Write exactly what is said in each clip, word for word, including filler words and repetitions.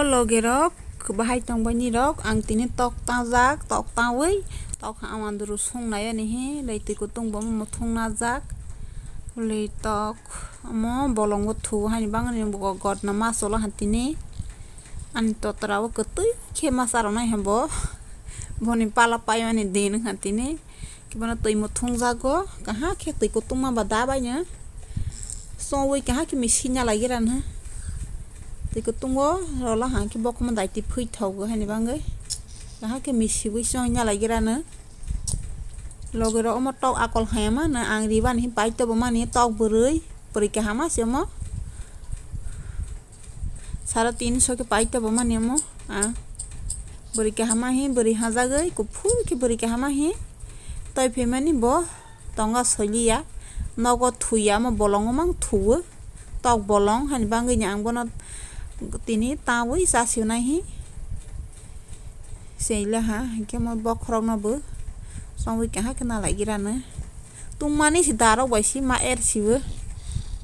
Loge rok, bahai tongbaini rok, ang tini tok tangjak, tok tangwi tok ha amanduru sung nai ani hi, lei twi kutung bo muthung najak, lei tok omo bolongo thu haini bangni bo godna ma cholo ha tini. Ani totra o kwtwi khe ma charo nai ha bo, boni pala paimani din wngkha tini. Khe bono twi muthung jago, kaham khe twi kutung ma ba da bai no. Chongwi kaham khe misi na lai gira no. Twi kutung o rola ha khe bokhorok dai twi phui thogo haini bangwi. Kaham khe misi wi chong na lai gira no. Loge rok omo tok akol haya ma no ang ri bani pai tobo mani tok bwrwi, bwrwi kaham ma se omo. Sara tin so khe pai tobo mani omo, ah. Bwrwi kaham ma hi, bwrwi hajagwi, kuphur khe bwrwi kaham ma hi. Toi phaimani bo tonga soiliya, nogo thuya, omo bolongo mang thuo. Tok bolong, hani bangwi ni ang bono tini tawi chasio nai hi. Seila ha, hinkhe omo bokhorok no bo chongwi kaham khe na lai gira no. Tungmani si darok bai si ma er sibo.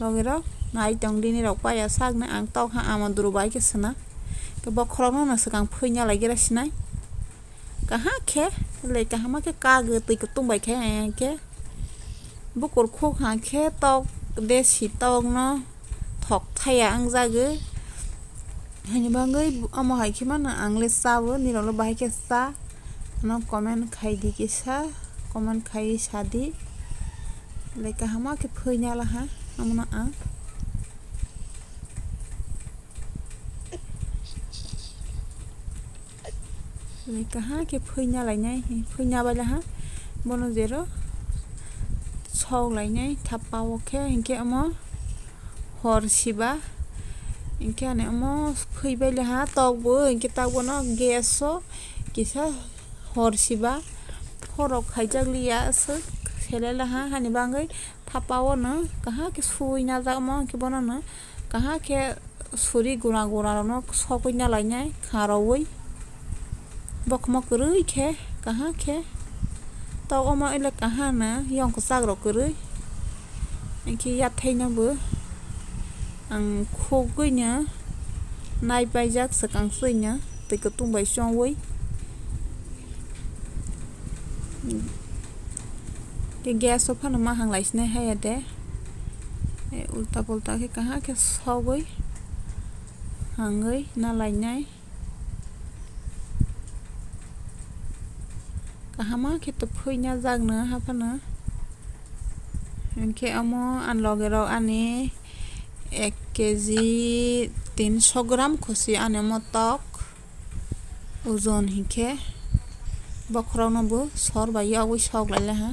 Loge rok nai tong dini rok paya sak na ang tok ha ama duru bai khe sona. Khe bokhorok no swkang phui na lai gira sinai. Kaham khe le kaham khe kagwi twi kutung bai khe ang khe. Bukur khuk ha khe tok de si tok no thok thaya wng jagwi. Hani bangwi omo hai khe mano ang le chao, nirok le bahai khe cha. Ano comment khai di kisa, comment khai sa di. Le kaham khe phui na la ha, omo no ang. Le kaham khe phui na lai nai, phui na bai la ha. Bono jero sok lai nai, thapa o khe, hinkhe omo hor siba, hinkhe ani omo phui bai la ha, tok bo, hinkhe tok bono gas o kisa hor siba, hor rok khaijak liya, aswk selai la ha, hani bangwi thapa o no kaham khe sui na jak omo, hinkhe bono no kaham khe suri gura gura rok no sogwi na lai nai kha rogwi. Bokhorok kwrwi khe, kaham khe. Tok omo ele kaham no, yong kwchak rok kwrwi. Hinkhe yathai no bo ang khugwi no nai paijak swkang sui no twi kutung bai chongwi. Khe gas o phano ma hang lai sinai haya de. E, ulta pulta khe kaham khe sogwi hangwi na lai nai. Kaham khe to phui na jak no haphano. Hinkhe omo ani loge rok ani ek kg tinso gram khusi ani omo tok. Ojon hinkhe bokhorok no bo sor bai yogwi sok lai ha.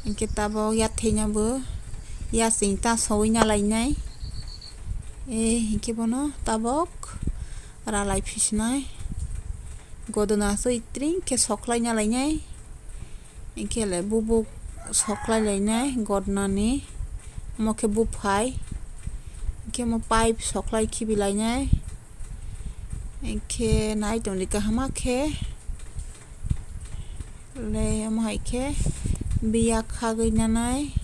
Hinkhe tabok yathai no bo yaching ta sogwi na lai nai. E hinkhe bono tabok ralai phi sinai. Godona aswk tring khe soklai na lai nai. Hinkhe le bubuk soklai lai nai godnani. Omo khe buphai. Hinkhe omo pipe soklai khibi lai nai. Hinkhe nai tongdi kaham khe. Le omo hai khe biya khagwi nanai.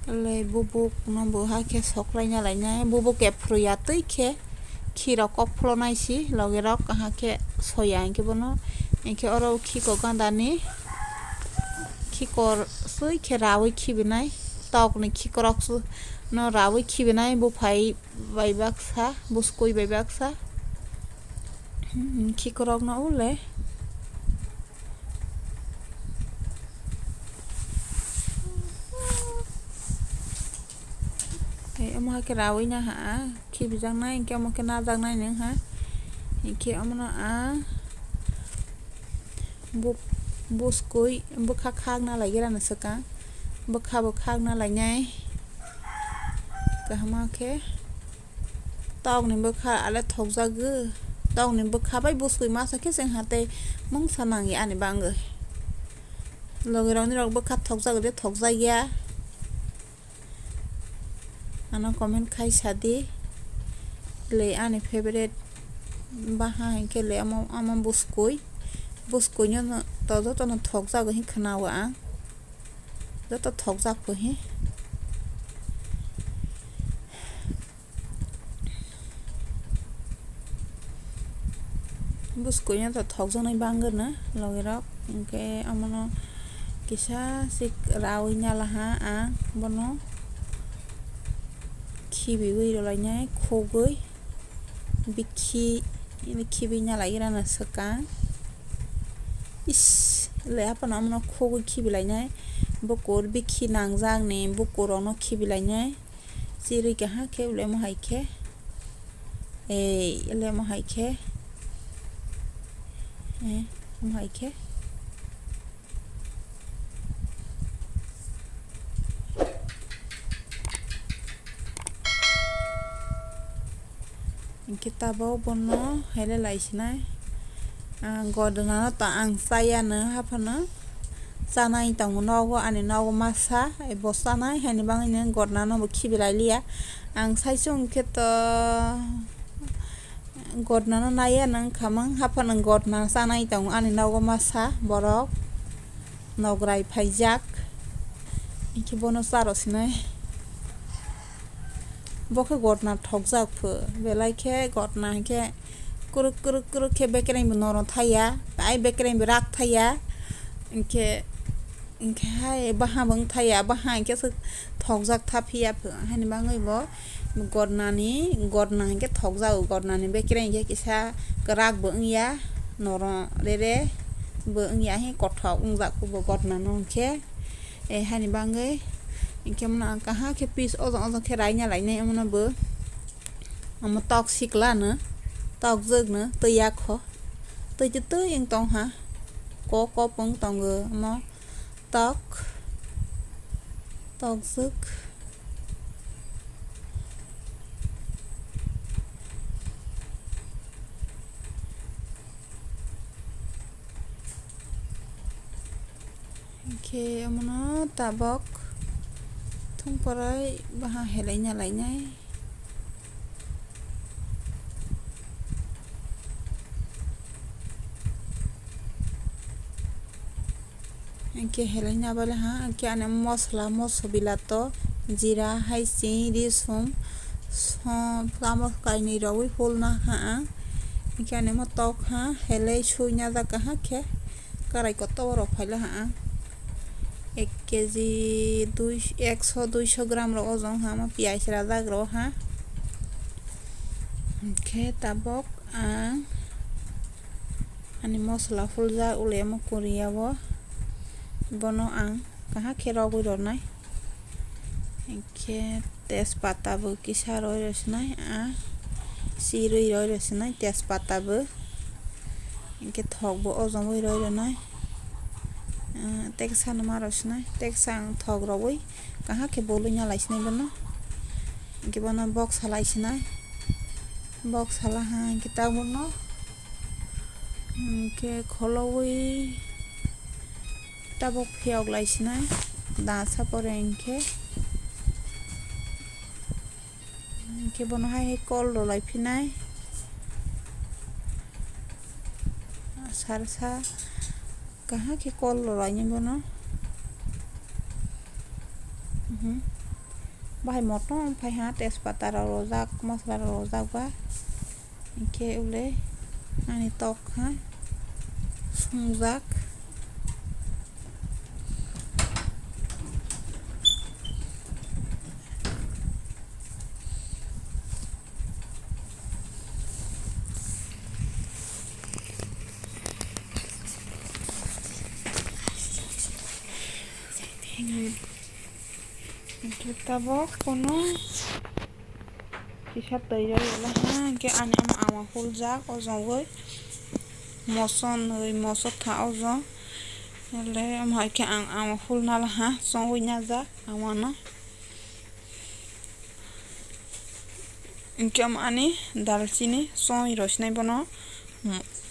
Le bubuk no bo hai khe soklai na lai nai. Bubuk ephru ya twi khe khi rok kok phlo nai si loge rok ha khe soya hinkhe bono. Hinkhe oro khiko ganda ni khikor swi khe rawi khibi nai. Tok ni khikorok no rawi khibi nai buphai bai baksa, buskui bai baksa. Hmm, khikorok no ule. Tei omo hai khe rawi na ha, khibijaknai, hinkhe omo khe najaknai nung ha. Hinkhe omono ang bu-, buskui bwkha khakna lai gira no swkang. Bwkha bo khakna lainai. Kaham khe. Tokni bwkha ale thokjagwi, tokni bwkha bai bwskwi masa khe chwng ha tei mungsa nangya ani bangwi. Logi rokni rok bwkha thokjagwi de thokjakya. Ano comment khai sadi. Le ani favorite baha hinkhe le amo, amo bwskwi. Bwskwi no to jotono thokjagwi hinkhe khwnawo ang. Joto thokjak pho hi. Bwskui no to thokjaknai bangor no logi rok, hwnkhe omono kisa sik raui nalaha ang bono khibiui rwlainai khogwi bikhi khibi nalai rana swkang. Is le aphano omono khogwi khibilainai bukur bikhi nangjak ni bukur rok no khibilainai. Chirwi kaha khe ulemo hai khe. Ei, ulemo hai khe. Eh, mo hai khe. Hwnkhe tabok bono hele lai sinai. Ah, godna no to ang chaya no haphano. Chanai tongo nogo, ani nogo masa, bo chanai, haini bagwi no godna no bo khibi lai liya. Ang sai chwng khe to godna no naiya nang khamang, haphano godna chanai tongo, ani nogo masa borok nograi phaijak. Hwnkhe bono charo sinai. Bo khe godna thokjak pho, belai khe godna hwnkhe kwrwk kwrwk kwrwk khe bekereng bo norom thaiya, tai bekereng bo rak thaiya, hwnkhe, hwnkhe hai baha bo wng thaiya, baha hwnkhe se thokjak tha phiya pho, haini bagwi bo godnani, godna hwnkhe thokjago, godnani bekereng hwnkhe kisa kwrak bo wngya, norom rere bo wngya, hai kothok wngjak pho bo godnano hwnkhe. Eh, haini bagwi hwnkhe omono ang kaham khe piece ojong ojong khe raina lainai, omono bo omo tok sikla no, tok jwk no twi yakho, twi twi twi wng tong ha, kok kok wng tongo omo tok, tok jwk. Hwnkhe omono tabok thung poroi baha helaina lainai. Hwnkhe helaina bale ha, hwnkhe ani mosla, moso bilato, jira, haiching, risum, som, tamo kainwi rogwi hulna ha ang. Hwnkhe ani mo tok ha, helai suina jak kaham khe, karai kotor rok phaila ha ang. Ek keji dui, ekso duiso gram rok ojong ha, mo piyaj rajak rok ha. Hwnkhe tabok ang ani mosla huljak ulai omo koriya o, bono ang kaham khe rogwi rwnai. Hwnkhe tejpata bo kisa roi rw sinai, ah, sirwi roi rw sinai tejpata bo. Hwnkhe thok bo ojomwi roi rwnai. Ah, teksa no ma rw sinai, teksa ang thok rogwi kaham khe bolwi na lai sinai bono. Hwnkhe bono bok salai sinai, bok sala ha hwnkhe tabukno hwnkhe kholowi tabuk phiyok lai sinai da sa pore hwnkhe. Hwnkhe bono hai hai kol rw lai phinai. Sar sa kaham khe kol rw lai nai bono. Mhm. Bahai motom phai ha, tejpata rok rojak, mosla rok rojak ba. Hwnkhe ulai ani tok ha sungjak. Hwnkhe tabok bono kisa twi rw laha, hwnkhe ani ama ama huljak o jagwi moso nwi moso tha o jang. Hwnkhe ama hai khe ang ama hulna laha, chongwi najak ama no. Hwnkhe omo ani dalchini chongwi rw sinai bono,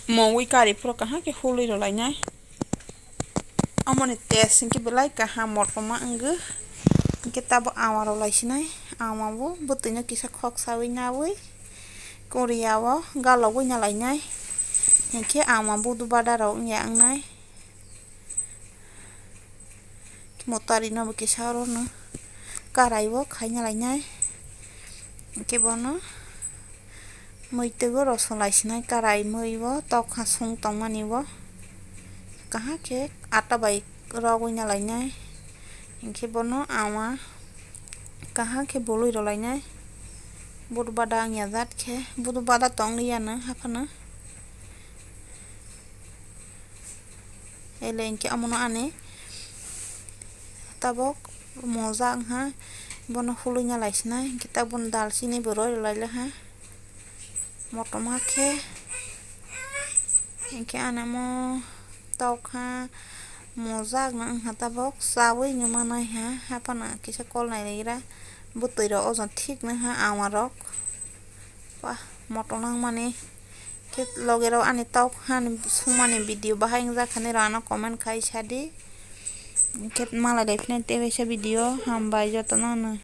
mowui kari phuru kaham khe hulwi rw lainai. Omoni test hwnkhe belai kaham motoma wngwi. Hwnkhe tabuk ama rw lai sinai, ama bo bwtwino kisa khok saui naui koriya o galogwi na lainai. Hwnkhe ama budu bada rok wngya wngnai. Motari no bo kisa oro no karai o khaina lainai. Hwnkhe bono Muitwgo rosong lai sinai karai mui o tok ha sung tongmani o. Kaham khe ata bai rogwi na lainai. Hinkhe bono awa kaham khe bolwi rw lainai. Budu bada wngya jat khe, budu bada tong liya no haphano. Ele hinkhe omono ani tabok moja wngha, bono hului na lai sinai, hinkhe tabok dalchini bo roi rw lai le ha. Motoma khe hinkhe ani omo tok ha, moja wngna wngkha tabok, chaui no manai ha, haphano kisa kol nai gra, bwtwi rok ojon thik nw ha awa rok. Wah, motom nangmani khe loge rok ani tok hani sungmani video bahai wngjak kha nai rok ano comment khai sadi. Khe malai lai philai teisa video hambai jotono no.